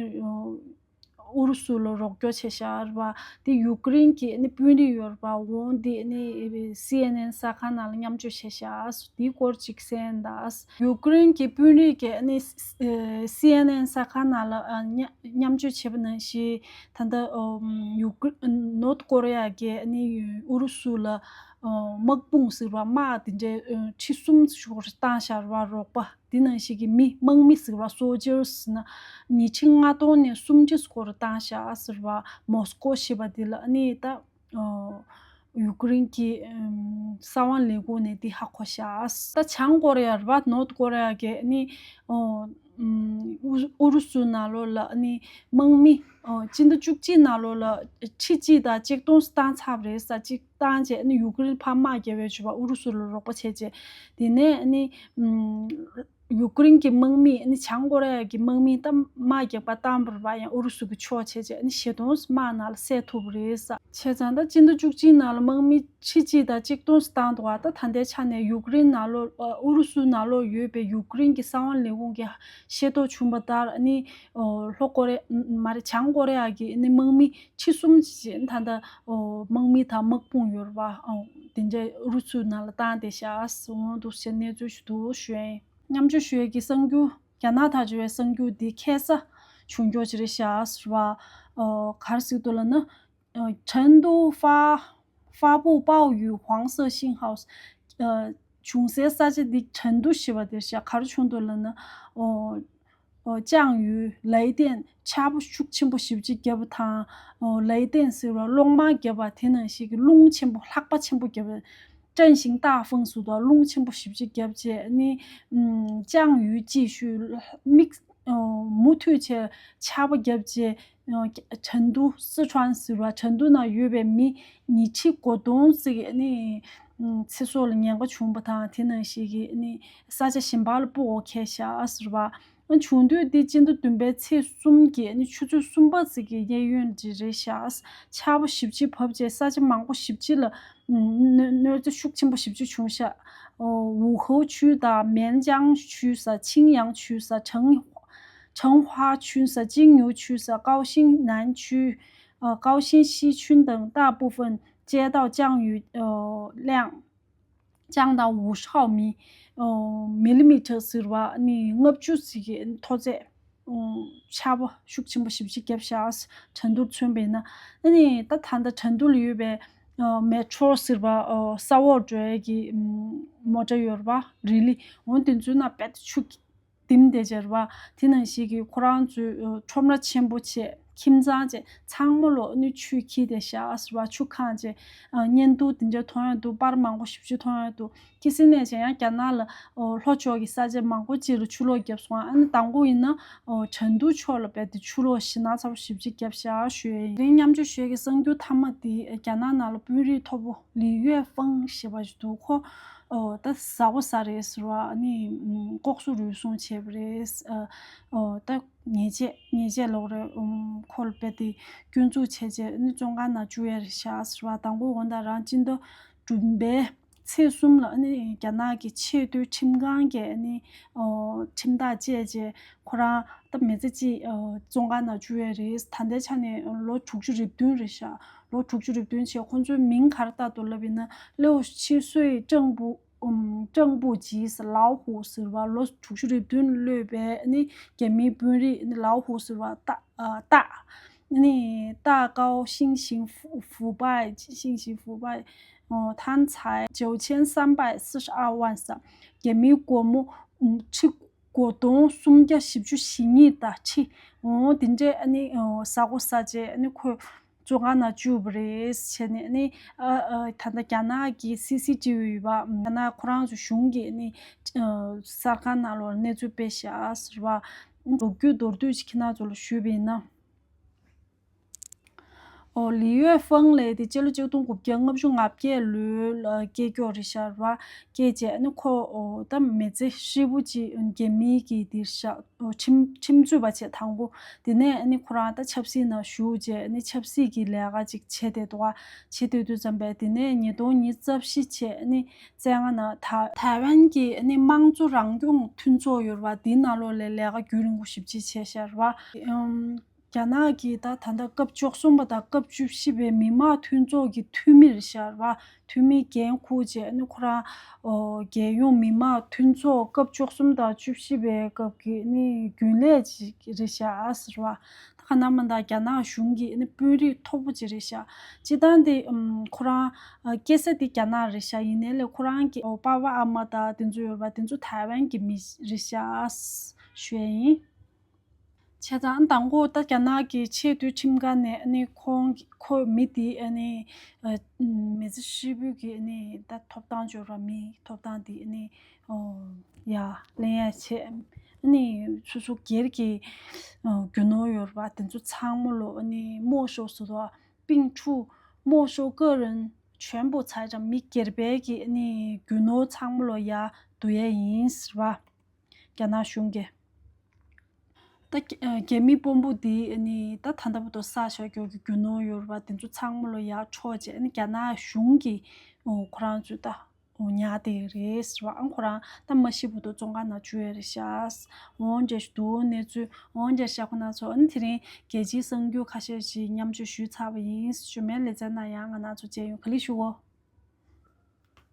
ཨུ་རུ་སུ་ལ་རོགས་སྐྱོར་བྱས་ཤག་རེད་པ། དེ་ཡུ་ཀེ་རེན་གྱི་ནི་དཔོན་རིགས་ཡོད་རེད་པ། འོང་དེ་ནི་སི་ཨེན་ཨེན་གསར་ཁང་ནང་ལ་མཉམ་སྤྱོད་བྱས་ཤག་དེའི་སྐོར་ཅིག་གསན་དང་། ཡུ་ཀེ་རེན་གྱི་དཔོན་རིགས་ཀྱིས་ནི་སི་ཨེན་ཨེན་གསར་ཁང་ནང་ལ་ཨ་མཉམ་མཉམ་སྤྱོད་བྱས་པ་ནང་བཞིན། ད་ལྟ་ཨོ་ཡུ་ཀེ་ནོར་ཐ་ཀོ་རི་ཡ་གིས་ནི་ཨུ་རུ་སུ་ལ་ཨོ་དམག་དཔུང་ཟེར་བ་དམག་དེ་འདྲའི་ཨོ་ཁྲི་གསུམ་ཞིག་བཏང་ཤག་རེད་པ། རོགས་པ་དེ་ནང་བཞིན་གྱི་མི་དམག་མི་ཟེར་བ་སོལ་ཇར་ཟེར་ན་ཉིས་ཁྲི་ལྔ་སྟོང་ནས་སུམ་ཁྲི་སྐོར་བཏང་ཤག་ཟེར་བ། མོ་སི་ཀོ་ཞེས་པ་དེ་ལ་ནི་ད། ཨོ་ཡུ་ཀེ་རེན་གྱི་ཨམ་གསང་བ་ལས་ཁུངས་ནས་འདི་ཧ་གོ་ཤག་ད་བྱང་ཀོ་རི་ཡ་རེད་པ། ནོར་ཐ་ཀོ་རི་ཡ་གིས་ནི་ཨོ་ཨམ་ཨུ་ཨུ་རུ་སུ་ནང་ལོགས་ལ་ནི་དམག་མི་ཨོ་སྤྱི་ཟླ་བཅུ་གཅིག་ནང་ལོགས་ལ་ཁྲི་གཅིག་དང་ཆིག་སྟོང་བཏང་ཚར་བ་རེད་ཟེར། གཅིག་བཏང་རྗེས་ནི་ཡུ་ཀེ་རེན་ཕར་དམག་རྒྱག་པའི་ཆུ་བ་ཨུ་རུ་སུ་ལ་རོགས་པ་བྱས་རྗེས། དེ་ནས་ནི་ཨམ། ཡུཀ་རེན་གྱི་དམག་མིས་ནི་བྱང་ཀོ་རི་ཡ་གི་དམག་མིས་ད་དམག་རྒྱག་པ་བཏང་བ་རེད་པ། ཡང་ཨུ་རུ་སུ་གི་ཕྱོགས་བྱས་བྱས་ནི་ཞེ་སྟོང་དམག་ནང་ལ་བསད་ཐུབ་པ་རེད་ས། བྱས་ཙང་ད་སྤྱི་ཟླ་བཅུ་གཅིག་ནང་ལ་དམག་མི་ཁྲི་གཅིག་དང་གཅིག་སྟོང་ཙམ་བཏང་འདུག་བ། ད་ད་ལྟའི་ཆ་ནས་ཡུཀ་རེན་ནང་ལོགས་ཨུ་རུ་སུ་ནང་ལོགས་ཡོད་པའི་ཡུཀ་རེན་གྱི་གསང་བ་ལས་ཁུངས་ཀྱིས་ཤེས་རྟོགས་བྱུང་བ་ལྟར་ནི་ལྷོ་ཀོ་རི་མ་རེད། བྱང་ཀོ་རི་ཡ་གི་ནི་དམག་མི་ཁྲི་གསུམ་ཅིག་ད་ལྟ་དམག་མི་དང་དམག་དཔུང་ཡོད་རེད་པ། དེ་འདྲའི་ཨུ་རུ་སུ་ནང་ལ་བཏང་བསྡད་ཤག་འོང་འདུག་ཟེར་གནས་ཚུལ་ཞིག་འདུག་ཞུ་ཡ་ཡིན། མཉམ་སྤྱོད་ཞུ་ཡས་ཀྱི་གསར་འགྱུར། རྒྱ་ནག་དང་འབྲེལ་བའི་གསར་འགྱུར་འདི་ཁ་སང་བྱུང་རྒྱུ་ཅིག་རེད་ཤག་ཟེར་བ། ཨོ། ག་རེ་ཟེར་འདུག་ལབ་ན། ཨོ། 成都发发布报语黄色信号，ཨོ། བྱུང་སའི་ས་ཆ་འདི་成都ཞེས་པ་དེར་ཤག་ག་རེ་བྱུང་འདུག་ལབ་ན། ཨོ། ཨོ། 降雨雷电། ཆར་པ་ཤུགས་ཆེན་པོ་ཞེ་པོ་ཅིག་བརྒྱབ་པ་དང་། ཨོ། 雷电ཟེར་བ་གློག་དམར་བརྒྱབ་པ། དེ་ནང་བཞིན་གྱི་རླུང་ཆེན་པོ་ལྷགས་པ་ཆེན་པོ་བརྒྱབ་པ། 阵型大风ཟེར་བ་རླུང་ཆེན་པོ་ཞེ་པོ་ཅིག་བརྒྱབ་རྗེས་ནི། ཨམ། 降雨继续། དམིགས། ཨོ། མུ་མཐུད་བྱས་ཆར་པ་བརྒྱབ་རྗེས། ཨོ། 成都四川ཟེར་བ་成都ནང་ཡོད་པའི་མི་ཉིས་ཁྲི་གོ་སྟོང་ཙམ་ནི། ཨམ། ཚེ་སྲོག་ལ་ཉེན་ཁ་བྱུང་བ་དང་དེ་ནང་བཞིན་གྱི་ནི་ས་ཆ་གཞན་པ་ལ་སྤོ་བོ་ཁེལ་ཤག་ཟེར་བ། བྱུང་དུས་འདི་སྤྱི་ཟླ་བདུན་པའི་ཚེས་གསུམ་གྱི་ནི་ཆུ་ཚོད་གསུམ་པ་ཙམ་གྱི་གཡས་གཡོན་ཅིག་རེད་ཤག་ཆར་པ་ཞེ་པོ་ཅིག་བབས་རྗེས་ས་ཆ་མང་པོ་ཞེ་པོ་ཅིག་ལ། ཨམ། གནོད་གནོད་འཚེ་ཤུགས་ཆེན་པོ་ཞེ་པོ་ཅིག་བྱུང་ཤག་ཨོ། 武侯区དང་岷江区ས། 青阳区ས། 成成华区ས། 金牛区ས། 高新南区，呃， 高新西区等大部分街道降雨，呃，量 降到五十毫米，ཨོ། millimeter ཟེར་བ་ནི་ལྔ་བཅུ་ཙམ་གྱི་མཐོ་ཚད། ཨོ། ཆར་པ་ཤུགས་ཆེན་པོ་ཞེ་པོ་ཅིག་བརྒྱབ་ཤག་ཁྲེང་ཏུར་མཚོན་པ་ཡིན་ན། ཨ་ནི་ད་ད་ལྟ་ཁྲེང་ཏུར་ལ་ཡོད་པའི་ཨོ། མེ་ཊོ་རོ་ཟེར་བ། ཨོ། ས་འོག་འགྲོ་ཡས་ཀྱི་ཨམ། མོ་ཊ་ཡོད་རེད་པ། རི་ལི། འོ་དེ་ཚོའི་ནང་རྦད་དེ་ཆུ་ལྡིང་བསྡད་ཅེར་བ། དེ་ནང་བཞིན་གྱི་ཁོ་རང་ཚོའི་ཁྲོམ་ར་ཆེན་པོ་བྱས། ཁྱིམ་ཚང་བྱས། ཚང་མ་ལོ་ནི་ཆུས་འཁྱིལ་བསྡད་ཤག་ཟེར་བ། ཆུ་གང་བྱས། ཨ། བརྙན་ཐུང་དེ་འདྲ་མཐོང་ཡ་འདུག་པར་མང་པོ་ཞེ་པོ་ཅིག་མཐོང་ཡ་འདུག་ཁ་སང་ནས་བྱས་ཡང་རྒྱ་ནག་ལ། ཨོ། ལྷོ་ཕྱོགས་ཀྱི་ས་ཆ་མང་པོ་ཅིག་ལ་ཆུ་ལོག་བརྒྱབ་སོང་། ཨ་ནི་དང་པོ་ཡིན་ན། ཨོ། ཁྲེང་ཏུའུ་ཕྱོགས་ལ་རྦད་དེ་ཆུ་ལོག་ཞེད་སྣང་ཚ་པོ་ཞེ་པོ་ཅིག་བརྒྱབ་ཤག་ཞུ་ཡ་ཡིན། དེ་རིང་མཉམ་སྤྱོད་ཞུ་ཡ་གི་གསར་འགྱུར་མཐའ་མ་དེ་རྒྱ་ནག་ནང་ལ་དཔོན་རིགས་མཐོ་པོ་ལི་ཡོད་ཧྥང་ཞེས་པ་ཞིག་འདུག་ཁོ། ཨོ། ད་ཟ་གོ་ཟ་རེད་ཟེར་བ། ཨ་ནི་ལྐོག་ཟ་རུལ་སུངས་བྱས་པ་རེད། ཨ། ཨོ། ད་ཉེས་ཆད་ཉེས་ཆད་ལོག་རེད། ཨུམ། ཁོ་ལ་རྦད་དེ་སྐྱོན་འཛུགས་བྱས་རྗེས་ནི་བཙོན་ཁང་ནང་བཅུག་ཡ་རེད་ཤག་ཟེར་བ། དང་པོ་འོ་ན་རང་སྤྱི་ཟླ་བདུན་པའི་ཚེས་གསུམ་ལ་ནི་རྒྱ་ནག་གི་ཆེས་མཐོའི་ཁྲིམས་ཁང་གིས་ནི། ཨོ། ཁྲིམས་ཐག་བཅད་རྗེས་ཁོ་རང་ད་མི་ཚེ་གཅིག་ཨོ། བཙོན་ཁང་ནང་བཅུག་ཡ་རེད། ད་ལྟའི་ཆ་ནས་ལོ་དྲུག་ཅུ་རེ་བདུན་རེད་ཤག་ལོ་དྲུག་ཅུ་རེ་བདུན་བྱས། ཁོ་ཚོའི་མིང་ག་རེ་བཏགས་འདུག་ལབ་ཡིན་ན། 六十七岁政府 ཨུམ། 政府级是老虎ཟེར་བ། ལོ་དྲུག་ཅུ་རེ་བདུན་ལོན་པའི་ནི་རྒྱ་མིའི་དཔོན་རིགས་ནི་老虎ཟེར་བ། 大 ཨ། 大 ནི་大高新型腐腐败 新型腐败 ཨོ། 贪财九千三百四十二万ས། རྒྱ་མིའི་སྒོར་མོ། ཨུམ། ཁྲི་སྒོར་དོང་སུམ་བརྒྱ་བཞི་བཅུ་ཞེ་གཉིས་དང་ཁྲི། ཨོ། དེ་འདྲའི་ཨ་ནི། ཨོ། ཟ་གོ་ཟ་བྱས་ཨ་ནི་ཁོ། བཙོན་ཁང་ནང་བཅུག་པ་རེད་བྱས་ནས་ནི། ཨ། ཨ། ད་ལྟ་རྒྱ་ནག་གི་སི་སི་ཊི་ཝི་ཡོད་པ། རྒྱ་ནག་ཁོ་རང་ཚོ་གཞུང་གི་ནི། ཨ། གསར་ཁང་ནང་ལོགས་གནས་ཚུལ་སྤེལ་ཤག་ཟེར་བ། ལོ་རྒྱུས་མདོར་བསྡུས་ཅིག་ཁྱེད་རང་ཚོ་ལ་ཞུས་པ་ཡིན་ན། ཨོ། ལི་ཡོད་ཧྥང་ལབ་དེ་སྤྱི་ལོ་ཆིག་སྟོང་དགུ་བརྒྱ་ལྔ་བཅུ་ང་བརྒྱད་ལོའི་ལ་སྐྱེས་མཆོག་རེད་ཤག་ར། སྐྱེས་རྗེས་ནི་ཁོ། ཨོ། ད་མི་ཚེ་ཧྲིལ་པོ་ཅིག་རྒྱ་མིའི་གི་དེར་ཤག་ཁྲིམས་ཁྲིམས་རྩོད་པ་བྱས་དང་པོ། དེ་ནས་ཨ་ནི་ཁོ་རང་ད་ཆབ་སྲིད་ནང་ཞུགས་རྗེས་ཨ་ནི་ཆབ་སྲིད་ཀྱི་ལས་ཀ་ཅིག་བྱས་བསྡད་འདུག་ག་བྱེད་སྡོད་དུས་ཙམ་པས་དེ་ནས་ཉིས་སྟོང་ཉི་ཤུ་རྩ་བཞི་བྱས་ཨ་ནི་བཙན་ང་ནང་ད་ཐའེ་ཝན་གྱི་ཨ་ནི་དམངས་གཙོ་རང་སྐྱོང་མཐུན་ཚོགས་ཡོད་རེད་པ། དེའི་ནང་ལོགས་ལ་ལས་ཀ་རྒྱུན་རིང་པོ་ཞེ་པོ་ཅིག་བྱས་ཤག་ར། ཨམ། རྒྱ་ནག་གི་ད་ད་ལྟ་སྐབས་བཅུ་གསུམ་པ་དང་སྐབས་བཅུ་བཞི་པའི་མི་དམངས་མཐུན་ཚོགས་ཀྱི་འཐུས་མི་རེད་ཤག་ར། འཐུས་མི་འགན་འཁུར་རྗེས་ནི་ཁོ་རང་། ཨོ། རྒྱལ་ཡོངས་མི་དམངས་མཐུན་ཚོགས་སྐབས་བཅུ་གསུམ་དང་བཅུ་བཞི་པའི་སྐབས་ཀྱི་ནི་རྒྱུན་ལས་ཅིག་རེད་ཤག་ཟེར་བ། ད་ག་ནང་མིན་ད་རྒྱ་ནག་གཞུང་གི་ནི་དཔོན་རིགས་མཐོ་པོ་ཅིག་རེད་ཤག་སྤྱིར་བཏང་དེ། ཨམ། ཁོ་རང་། ཨ། སྐྱེས་ས་དེ་རྒྱ་ནག་རེད་ཤག་ཡིན་ནའི་ལས་ཁོ་རང་གི། ཨོ། པ་ཕ་ཨ་མ་དང་དེ་ཚོ་ཡོད་རེད་པ། དེ་ཚོ་ཐའེ་ཝན་གྱི་མི་རེད་ཤག་ཞུ་ཡ་ཡིན། བྱས་ཙང་དང་པོ་ད་རྒྱ་ནག་གི་ཆེས་མཐོའི་ཁྲིམས་ཁང་ནས་ཨ་ནི་ཁོང་གི་ཁོ་མི་དེ་ཨ་ནི། ཨ། མི་ཚེ་ཧྲིལ་པོའི་གི་ཨ་ནི་ད་ཐོབ་ཐང་འབྱོར་བ་མིའི་ཐོབ་ཐང་དེ་ཨ་ནི། ཨོ། ཡ་ལེན་ཡ་བྱས། ཨ་ནི་སོ་སོ་སྒེར་གྱི། ཨོ། རྒྱུ་ནོར་ཡོད་རེད་པ། དེ་ཚོ་ཚང་མ་ལོ་ཨ་ནི་没收ཟེར་དོ། 并处没收个人全部财产མི་སྒེར་པའི་གི་ཨ་ནི་རྒྱུ་ནོར་ཚང་མ་ལོ་ཡ་བསྡུ་ཡ་ཡིན་ཟེར་བ། རྒྱ་ནག་གཞུང་གིས། ད་རྒྱ་མི་དཔོན་པོ་འདི་ནི་ད་ད་ལྟ་བར་དུ་བསད་བཞག་རྒྱུ་གི་རྒྱུ་ནོར་ཡོད་རེད་པ། དེ་ཚོ་ཚང་མ་ལོ་ཡར་འཕྲོག་བྱས་ནི་རྒྱ་ནག་གཞུང་གིས་ཁོ་རང་ཚོས་ད་ཉར་བསྡད་རེད་ཟེར་བ། ཨང་ཁོ་རང་ད་མ་ཤི་བར་དུ་བཙོན་ཁང་ནང་བཅུག་ཡ་རེད་ཤག་འོན་ཀྱང་འདུག་གནས་ཚུལ། འོན་ཀྱང་ཤག་ཁོ་ན་ཚོ་ཨ་ནི་དེ་རིང་རྒྱལ་སྤྱིའི་གསར་འགྱུར་ཁ་ཤས་ཤིག་མཉམ་སྤྱོད་ཞུས་ཚར་བ་ཡིན། ཞུ་མེད་ལེ་ཚན་ནང་ཡང་ང་རང་ཚོ་མཇལ་ཡོང་། ག་ལེ་ཞུ་འོ།